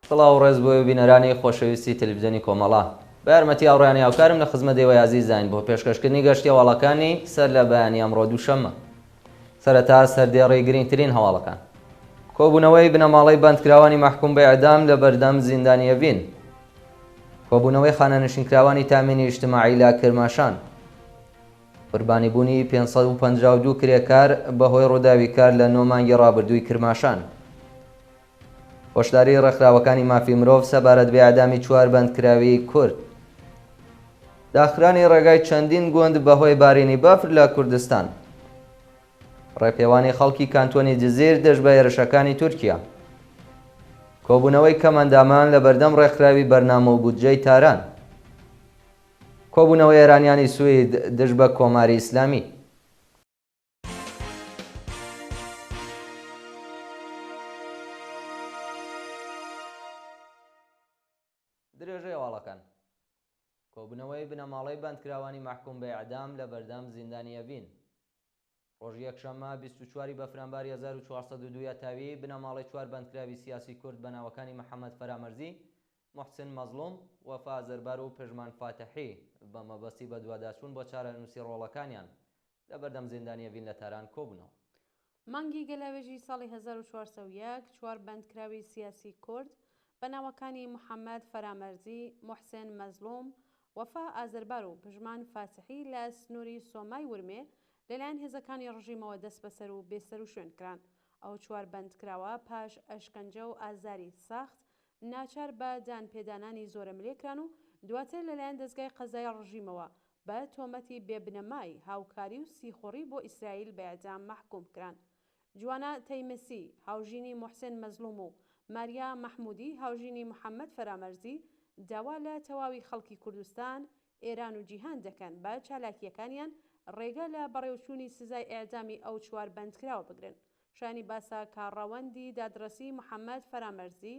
سڵاو و ڕێز بۆ ئێوە بینەرانی خۆشەویستی تەلەفزیۆنی کۆمەڵە. بە یارمەتی هاوڕێیانی هاوکارم لە خزمەت ئێوەی ئازیزداین بۆ پێشکەشکردنی گەشتی هەواڵەکانی سەر لە بەیانی ئەمڕۆ دووشەممە. سەرەتا سەردێڕی گرینگترین هەواڵەکان. کۆبوونەوەی بنەماڵەی بەندکراوانی مەحکوم بە ئێعدام لە بەردەم زیندانی ئێڤین. کۆبوونەوەی خانەنشینکراوانی تامینی ئیجتماعی لە کرماشان. قوربانیبوونی 552 کرێکار بەهۆی ڕووداوی کار لە نۆ مانگی ڕابردووی کرماشان. هۆشداریی ڕێکخراوەکانی مافی مرۆڤ سەبارەت بە ئێعدامی چوار بەندکراوی کورد. داخرانی ڕێگای چەندین گوند بەهۆی بارینی بەفر لە کوردستان. ڕێپێوانی خەڵکی کانتۆنی جزیر دژ بە هێرشەکانی تورکیا. کۆبوونەوەی کەمئەندامان لە بەردەم ڕێکخراوی بەرنامە و بودجەی تاران. کۆبوونەوەی ئێرانیانی سوید دژ بە کۆماری ئیسلامی. درێژەی هەواڵەکان. کۆبوونەوەی بنەماڵەی بەندکراوانی مەحکوم بە ئێعدام لە بەردەم زیندانی ئەڤین. ڕۆژی یەکشەممە 24 ی بەفرانباری 1402 هەتاوی، بنەماڵەی چوار بەندکراوی سیاسی کورد بە ناوەکانی محەمەد فەرامەرزی، موحسن مەزڵوم، وەفا ئازەربار و پژمان فاتحی بە مەبەستی بەدواداچوون بۆ چارەنووسی ڕۆڵەکانیان لە بەردەم زیندانی ئەڤین لە تاران کۆبوونەوە. مانگی گەلاوێژی ساڵی 1401، چوار بەندکراوی سیاسی کورد بە ناوەکانی محەمەد فەرامەرزی، موحسێن مەزڵوم، وەفا ئازەربار و پژمان فاتحی لە سنووری سۆمای ورمێ لەلایەن هێزەکانی ڕژیمەوە دەستبەسەر و بێسەروشوێن کران. ئەو چوار بەندکراوە پاش ئەشکەنجە و ئازاری سەخت ناچار بە دانپێدانانی زۆرەملێ کران و دواتر لەلایەن دەزگای قەزای ڕژیمەوە بە تۆمەتی بێ بنەمای هاوکاری و سیخوڕی بۆ ئیسرائیل بە ئێعدام مەحکووم کران. جوانا تەیمسی، هاوژینی موحسێن مەزڵووم و ماریا مەحموودی، هاوژینی محەممەد فەرامەرزی، داوا لە تەواوی خەڵکی کوردستان، ئێران و جیهان دەکەن بە چالاکییەکانیان ڕێگە لە بەڕێوچوونی سزای ئێعدامی ئەو چوار بەندکراوە بگرن. شایانی باسە کە ڕەوەندی دادڕەسی محەممەد فەرامەرزی،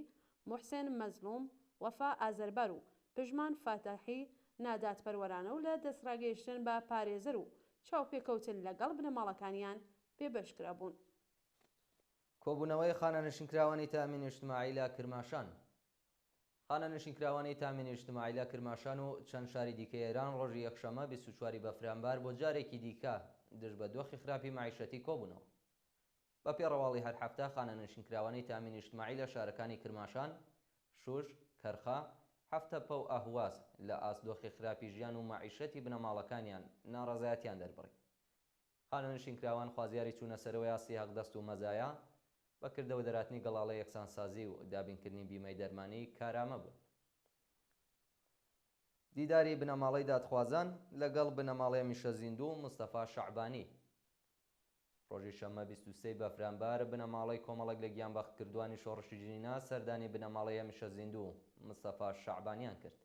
موحسێن مەزڵووم، وەفا ئازەربار و پژمان فاتحی نادادپەروەرانە و لە دەستڕاگەیشتن بە پارێزەر و چاوپێکەوتن لەگەڵ بنەماڵەکانیان بێبەش کرابوون. کۆبوونەوەی خانەنشینکراوانی تامین ئیجتماعی لە کرماشان خانەنشینکراوانی تامین ئیجتماعی لە کرماشان و چەند شاری دیکەی ئێران ڕۆژی یەکشەممە 24 ی بەفرانبار بۆ جارێکی دیکە دژ بە دۆخی خراپی مەعیشەتی کۆبوونەوە. بە پێ ڕەواڵی هەر هەفتە خانەنشینکراوانی تامین ئیجتماعی لە شارەکانی کرماشان، شوش، کەرخە، هەفتەپە و ئەهواز لە ئاست دۆخی خراپی ژیان و مەعیشەتی بنەماڵەکانیان ناڕەزایەتیان دەربڕی. خانەنشینکراوان خوازیاری چوونەسەرەوەی ئاستی حەقدەست و مەزایا، بە کردەوە دەرهاتنی گەڵاڵەی یەکسانسازی و دابینکردنی بیمەی دەرمانی کارامە بوون. دیداری بنەماڵەی دادخوازان لەگەڵ بنەماڵەی هەمیشە زیندوو مستەفا شەعبانی. ڕۆژی شەممە 23 ی بەفرانبار، بنەماڵەی کۆمەڵێک لە گیانبەختکردووانی شۆڕشی ژینا سەردانی بنەماڵەی هەمیشە زیندوو مستەفا شەعبانیان کرد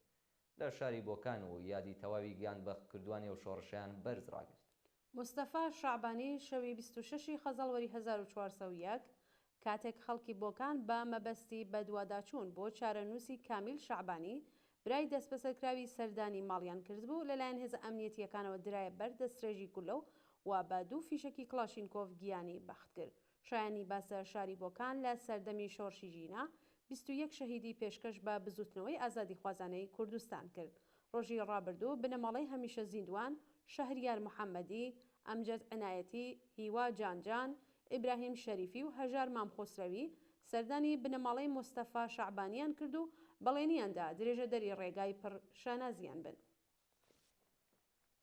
لە شاری بۆکان و یادی تەواوی گیانبەختکردووانی ئەو شۆڕشەیان بەرز ڕاگرت. مستەفا شەعبانی شەوی 26 ی خەزەڵوەری 1401، کاتێک خەڵکی بۆکان بە مەبەستی بەدواداچوون بۆ چارەنووسی کامیل شەعبانی، برای دەستبەسەرکراوی سەردانی ماڵیان کردبوو، لەلایەن هێزە ئەمنیەتییەکانەوە درایە بەر دەستڕێژی گوللە و بە دوو فیشەکی کڵاشینکۆف گیانی بەخت کرد. شایانی باسە شاری بۆکان لە سەردەمی شۆڕشی ژینا 21 شەهیدی پێشکەش بە بزووتنەوەی ئازادیخوازانەی کوردستان کرد. ڕۆژی ڕابردوو بنەماڵەی هەمیشە زیندووان شەهریار محەمەدی، ئەمجەد عنایەتی، هیوا جانجان، ئیبراهیم شەریفی و هەژار مام خۆسرەوی سەردانی بنەماڵەی مستەفا شەعبانیان کرد و بەڵێنیان دا درێژەدەری ڕێگای پڕ شانازیان بن.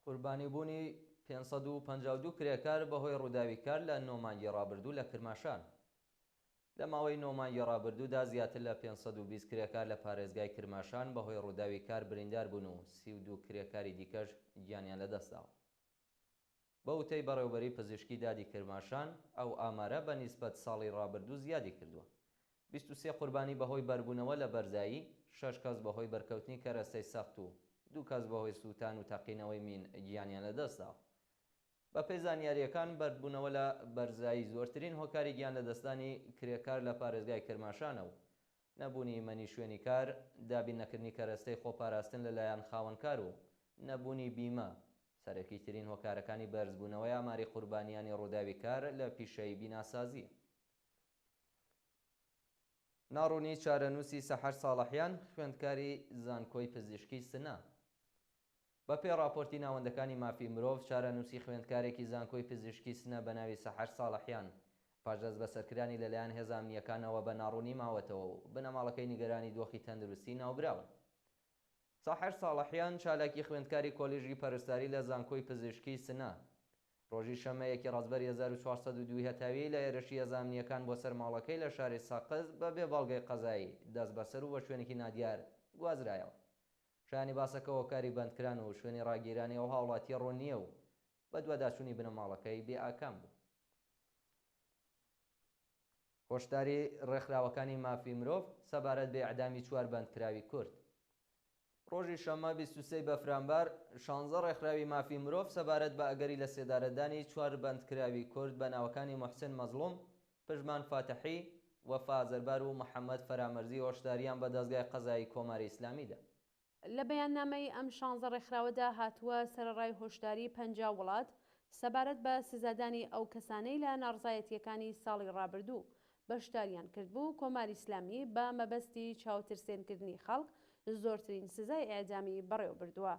قوربانیبوونی 552 کرێکار بەهۆی ڕووداوی کار لە نۆ مانگی ڕابردوو لە کرماشان. لە ماوەی نۆ مانگی ڕابردوودا زیاتر لە 520 کرێکار لە پارێزگای کرماشان بەهۆی ڕووداوی کار بریندار بوون و 32 کرێکاری دیکەش گیانیان لەدەستداوە. بە وتەی بەڕێوبەری پزیشکی دادی کرماشان، ئەو ئامارە بە نیسبەت ساڵی ڕابردوو زیادی کردووە. 23 قوربانی بەهۆی بەربوونەوە لە بەرزایی، شەش کەس بەهۆی بەرکەوتنی کەرەستەی سەخت و دوو کەس بەهۆی سووتان و تەقینەوەی مین گیانیان لەدەستداوە. بەپێی زانیارییەکان، بەربوونەوە لە بەرزایی زۆرترین هۆکاری گیانلەدەستدانی کرێکار لە پارێزگای کرماشانە و نەبوونی ئیمەنی شوێنی کار، دابین نەکردنی کەرەستەی خۆپاراستن لەلایەن خاوەنکار و نەبوونی بیمە، سەرەکیترین هۆکارەکانی بەرزبوونەوەی ئاماری قوربانیانی ڕووداوی کار لە پیشەی بیناسازییە. ناڕوونی چارەنووسی سەحەر ساڵحیان، خوێندکاری زانکۆی پزیشکی سنە. بەپێی ڕاپۆرتی ناوەندەکانی مافی مرۆڤ، چارەنووسی خوێندکارێکی زانکۆی پزیشکی سنە بە ناوی سەحەر ساڵحیان، پاش دەستبەسەرکرانی لەلایەن هێزە ئەمنییەکانەوە بە ناڕوونی ماوەتەوە و بنەماڵەکەی نیگەرانی دۆخی تەندروستی ناوبراون. سەحەر ساڵحیان، چالاکی خوێندکاری کۆلیژی پەرستاری لە زانکۆی پزیشکی سنە، ڕۆژی شەممە یەکی ڕەزبەری 1402 هەتاوی لە هێرشی هێزە ئەمنییەکان بۆ سەر ماڵەکەی لە شاری سەقز بە بێ بەڵگەی قەزایی دەستبەسەر و بە شوێنێکی نادیار گوازرایەوە. شایانی باسە کە هۆکاری بەندکران و شوێنی ڕاگیرانی ئەو هاوڵاتییە ڕوون نییە و بەدواداچوونی بنەماڵەکەی بێ ئاکام بوو. هۆشداری ڕێکخراوەکانی مافی مرۆڤ سەبارەت بە ئێعدامی چوار بەندکراوی کورد. ڕۆژی شەممە 23 ی بەفرانبار، شانزە ڕێکخراوی مافی مرۆڤ سەبارەت بە ئەگەری لەسێدارەدانی چوار بەندکراوی کورد بە ناوەکانی موحسن مەزڵوم، پژمان فاتحی، وەفا ئازەربار و محەمەد فەرامەرزی هۆشدارییان بە دەزگای قەزایی کۆماری ئیسلامی دا. لە بەیاننامەی ئەم شانزە ڕێکخراوەدا هاتووە، سەرەڕای هۆشداری 50 وڵات سەبارەت بە سزادانی ئەو کەسانەی لە ناڕزایەتییەکانی ساڵی ڕابردوو بەشداریان کردبوو، کۆماری ئیسلامی بە مەبەستی چاوترسێنکردنی خەڵک زۆرترین سزای ئێعدامی بەڕێوە بردووە.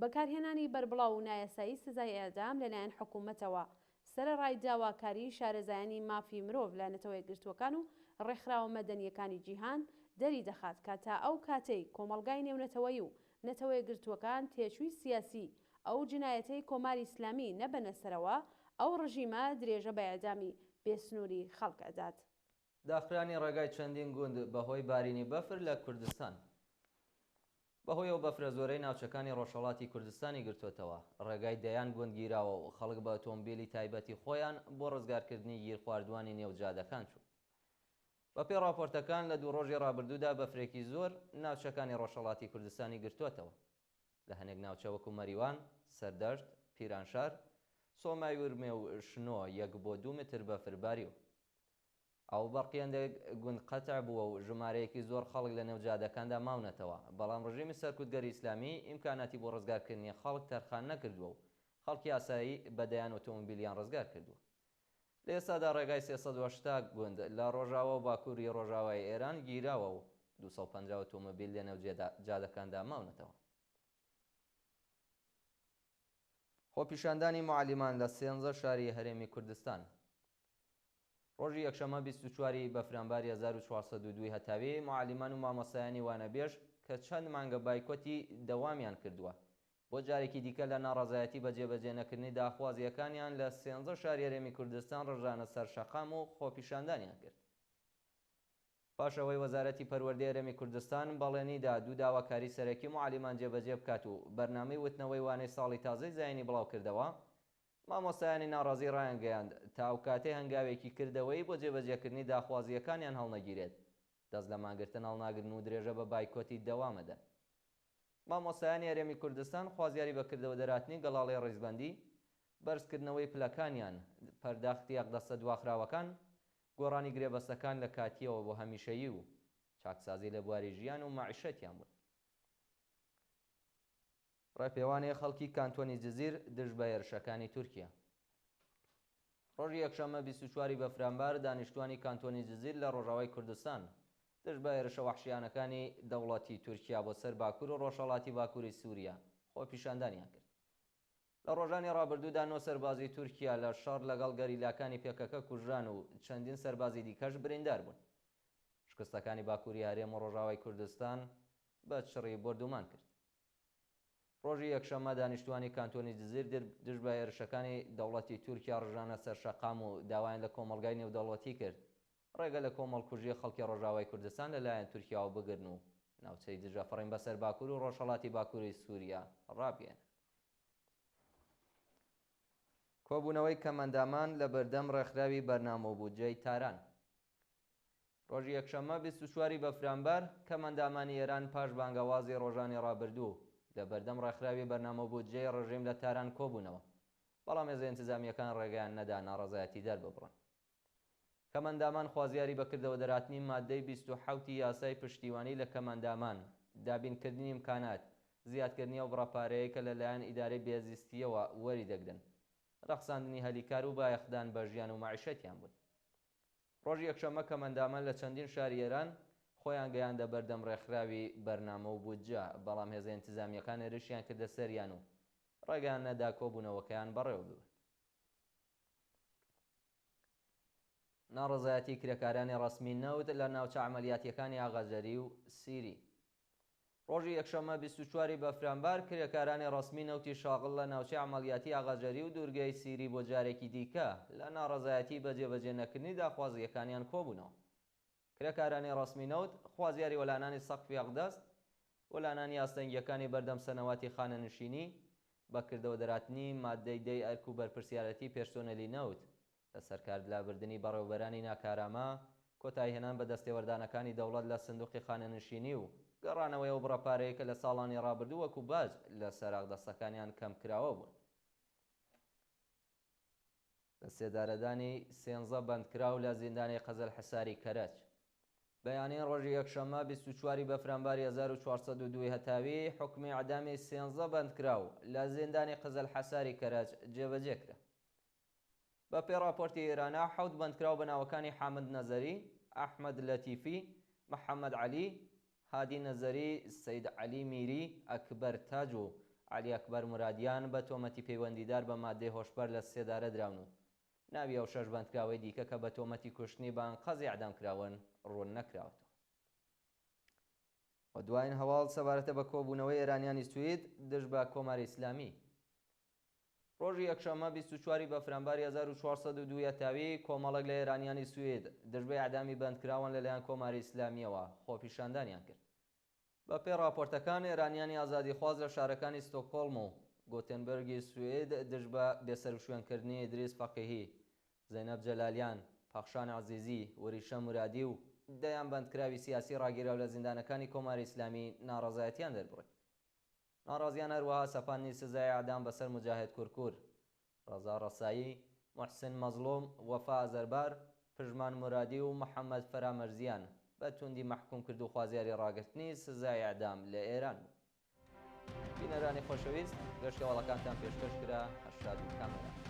بەکارهێنانی بەربڵاو و نایاسایی سزای ئێعدام لەلایەن حکوومەتەوە، سەرەڕای داواکاریی شارەزایانی مافی مرۆڤ لە نەتەوەیەکگرتووەکان و ڕێکخراوە مەدەنییەکانی جیهان، دەری دەخات کە تا ئەو کاتەی کۆمەڵگای نێونەتەوەیی و نەتەوەیەکگرتووەکان تێچووی سیاسیی ئەو جنایەتەی کۆماری ئیسلامی نەبەنە سەرەوە، ئەو ڕژیمە درێژە بە ئێعدامی بێسنووری خەڵک ئەدات. داخرانی ڕێگای چەندین گوند بەهۆی بارینی بەفر لە کوردستان. بەهۆی ئەو بەفرە زۆرەی ناوچەکانی ڕۆژهەڵاتی کوردستانی گرتۆتەوە، ڕێگای دەیان گوند گیراوە و خەڵک بە ئۆتۆمبیلی تایبەتی خۆیان بۆ ڕزگارکردنی گیرخواردووانی نێو جادەکان چوون. بەپێی ڕاپۆرتەکان لە دوو ڕۆژی ڕابردوودا بەفرێکی زۆر ناوچەکانی ڕۆژهەڵاتی کوردستانی گرتۆتەوە. لە هەنێک ناوچە وەکو مەریوان، سەردەشت، پیرانشار، سۆمای ورمێ و شنۆ یەک بۆ دوو متر بەفر باریوە. ئاو و بەرقی هەندێک گوند قەتع بووە و ژمارەیەکی زۆر خەڵک لە نێو جادەکاندا ماونەتەوە، بەڵام ڕژیمی سەرکوتگەری ئیسلامی ئیمکاناتی بۆ ڕزگارکردنی خەڵک تەرخان نەکردووە و خەڵکی ئاسایی بە دەیان ئۆتۆمۆبیلیان ڕزگار کردووە. لە ئێستادا ڕێگای 380 گوند لە ڕۆژاوا و باکووری ڕۆژاوای ئێران گیراوە و 250 ئۆتۆمۆبیل لە نێو جادەکاندا ماونەتەوە. خۆپیشاندانی موعەلیمان لە سێنزە شاری هەرێمی کوردستان. ڕۆژی یەکشەممە 24 ی بەفرانباری 1402 ی هەتاوی، موعەلیمان و مامۆستایانی وانەبێژ کە چەند مانگە بایکۆتی دەوامیان کردووە، بۆ جارێکی دیکە لە ناڕەزایەتی بە جێبەجێ نەکردنی داخوازییەکانیان لە سێنزە شاری هەرێمی کوردستان ڕژانە سەر شەقام و خۆپیشاندانیان کرد. پاش ئەوەی وەزارەتی پەروەردەی هەرێمی کوردستان بەڵێنی دا دوو داواکاری سەرەکی موعەلیمان جێبەجێ بکات و بەرنامەی وتنەوەی وانەی ساڵی تازەی زایینی بڵاوکردەوە، مامۆستایانی ناڕازی ڕایانگەیاند، تا ئەو کاتەی هەنگاوێکی کردەوەیی بۆ جێبەجێکردنی داخوازییەکانیان هەڵنەگیرێت، دەست لە مانگرتن هەڵناگرن و درێژە بە بایکۆتی دەوام ئەدەن. مامۆستایانی هەرێمی کوردستان خوازیاری بە کردەوە دەرهاتنی گەڵاڵەی ڕیزبەندی، بەرزکردنەوەی پلەکانیان، پەرداختی ئەقدەستە دواخراوەکان، گۆڕانی گرێبەستەکان لە کاتییەوە بۆ هەمیشەیی و چاکسازی لە بواری ژیان و مەعیشەتیان بوون. ڕێپێوانی خەڵکی کانتۆنی جزیر دژ بە هێرشەکانی تورکیا. ڕۆژی یەکشەممە 24 ی بەفرانبار دانیشتوانی کانتۆنی جزیر لە ڕۆژاوای کوردستان دژ بە هێرشە وەحشیانەکانی دەوڵەتی تورکیا بۆ سەر باکوور و ڕۆژهەڵاتی باکووری سوریا خۆپیشاندانیان کرد. لە ڕۆژانی ڕابردوودا نۆ سەربازی تورکیا لە شەڕ لەگەڵ گەریلاکانی پێکەکە کوژران و چەندین سەربازی دیکەش بریندار بوون. شکستەکانی باکووری هەرێم و ڕۆژاوای کوردستان بە چڕی بۆردومان کرد. ڕۆژی یەکشەممە دانیشتووانی کانتۆنی جزیر دژ بە هێرشەکانی دەوڵەتی تورکیا ڕژانە سەر شەقام و داوایان لە کۆمەڵگای نێودەوڵەتی کرد ڕێگە لە کۆمەڵکوژی خەڵکی ڕۆژاوای کوردستان لە لایەن تورکیاوە بگرن و ناوچەی دژەفڕین بەسەر باکوور و ڕۆژهەڵاتی باکووری سووریا ڕابگەیەنن. کۆبوونەوەی کەمئەندامان لە بەردەم ڕێکخراوی بەرنامە و بودجەی تاران. ڕۆژی یەکشەممە 24 ی بەفرانبار، کەمئەندامانی ئێران پاش بانگەوازی ڕۆژانی ڕابردوو لە بەردەم ڕێکخراوی بەرنامە و بودجەی ڕژیم لە تاران کۆبوونەوە، بەڵام هێزە ئینتزامییەکان ڕێگەیان نەدا ناڕەزایەتی دەرببڕن. کەمئەندامان خوازیاری بە کردەوە دەرهاتنی ماددەی 27 ی یاسای پشتیوانی لە کەمئەندامان، دابینکردنی ئیمکانات، زیادکردنی ئەو بڕە پارەیەی کە لە لایەن ئیدارەی بێزیستییەوە وەریدەگرن، ڕەخساندنی هەلی کار و بایەخدان بە ژیان و مەعیشەتیان بوون. ڕۆژی یەکشەممە کەمئەندامان لە چەندین شاری ئێران خۆیان گەیاندە بەردەم ڕێکخراوی بەرنامە و بودجە، بەڵام هێزە ئینتزامییەکان هێرشیان کردە سەریان و ڕێگەیان نەدا کۆبوونەوەکەیان بەڕێوە ببەن. ناڕەزایەتی کرێکارانی ڕەسمی نەوت لە ناوچە عەمەلیاتییەکانی ئاغاجەری و سیری. ڕۆژی یەکشەممە 24 ی بەفرانبار کرێکارانی ڕەسمی نەوتی شاغڵ لە ناوچەی عەمەلیاتی ئاغاجەری و دوورگەی سیری بۆ جارێکی دیکە لە ناڕەزایەتی بە جێبەجێ نەکردنی داخوازییەکانیان کۆبوونەوە. کرێکارانی ڕەسمی نەوت خوازیاری وەلانانی سەقفی ئەقدەست، وەلانانی ئاستەنگییەکانی بەردەم سەنەواتی خانەنشینی، بە کردەوە دەراتنی ماددەی دەی ئەرک و بەرپرسیارەتی پێرسۆنێلی نەوت، لە سەرکارلابردنی بەڕێوەبەرانی ناکارامە، کۆتاییهێنان بە دەستێوەردانەکانی دەوڵەت لە سندوقی خانەنشینی و گەڕانەوەی ئەو بڕە پارەیە کە لە ساڵانی ڕابردوو وەکو باج لەسەر ئەقدەستەکانیان کەمکراوە بوون. لە سێدارەدانی سێنزە بەندکراو لە زیندانی قزلحساری کەرەج. بەیانی ڕۆژی یەکشەممە 24 ی بەفرانباری 1402 ی هەتاوی، حوکمی ئیعدامی سێنزە بەندکراو لە زیندانی قزلحساری کەرەج جێبەجێ کرا. بە پێی ڕاپۆرتی ئیرانا، حەوت بەندکراو بە ناوەکانی حامد نەزەری، ئەحمەد لەتیفی، محەمەد عەلی، هادی نەزەری، سەید عەلی میری، ئەکبەر تاج و عەلی ئەکبەر مورادیان بە تۆمەتی پەیوەندیدار بە ماددەی هۆشبەر لە سێدارە دراون و ناوی ئەو شەش بەندکراوەی دیکە کە بە تۆمەتی کوشتنی بە ئەنقەست ئێعدام کراون ڕوون نەکراوەتەوە. و دوایین هەواڵ سەبارەتە بە کۆبوونەوەی ئێرانیانی سوید دژ بە کۆماری ئیسلامی. ڕۆژی یەکشەممە 24 ی بەفرانباری 1402 یەتاوی، کۆمەڵێک لە ئێرانیانی سوید دژ بە ئێعدامی بەندکراوان لەلایەن کۆماری ئیسلامییەوە خۆپیشاندانیان کرد. بە پێی ڕاپۆرتەکان، ئێرانیانی ئازادیخواز لە شارەکانی ستۆکهۆڵم و گۆتێنبرگی سوید دژ بە بێسەروشوێنکردنی ئیدریس فەقیهی، زەینەب جەلالیان، پەخشان عەزیزی، وریشە مورادی و دەیان بەندکراوی سیاسی ڕاگیراو لە زیندانەکانی کۆماری ئیسلامی ناڕەزایەتیان دەربڕی. ناڕازیان هەروەها سەپاندنی سزای ئێعدام بەسەر موجاهێد کورکور، ڕەزا ڕەسایی، موحسن مەزڵوم، وەفا ئازەربار، پژمان مورادی و محەمەد فەرامەرزیان بە توندی مەحکوم کرد و خوازیاری ڕاگرتنی سزای ئێعدام لە ئێران بوون. بینەرانی خۆشەویست، گەشتی هەواڵەکانتان پێشکەش کرا، هەر شاد و کامەران.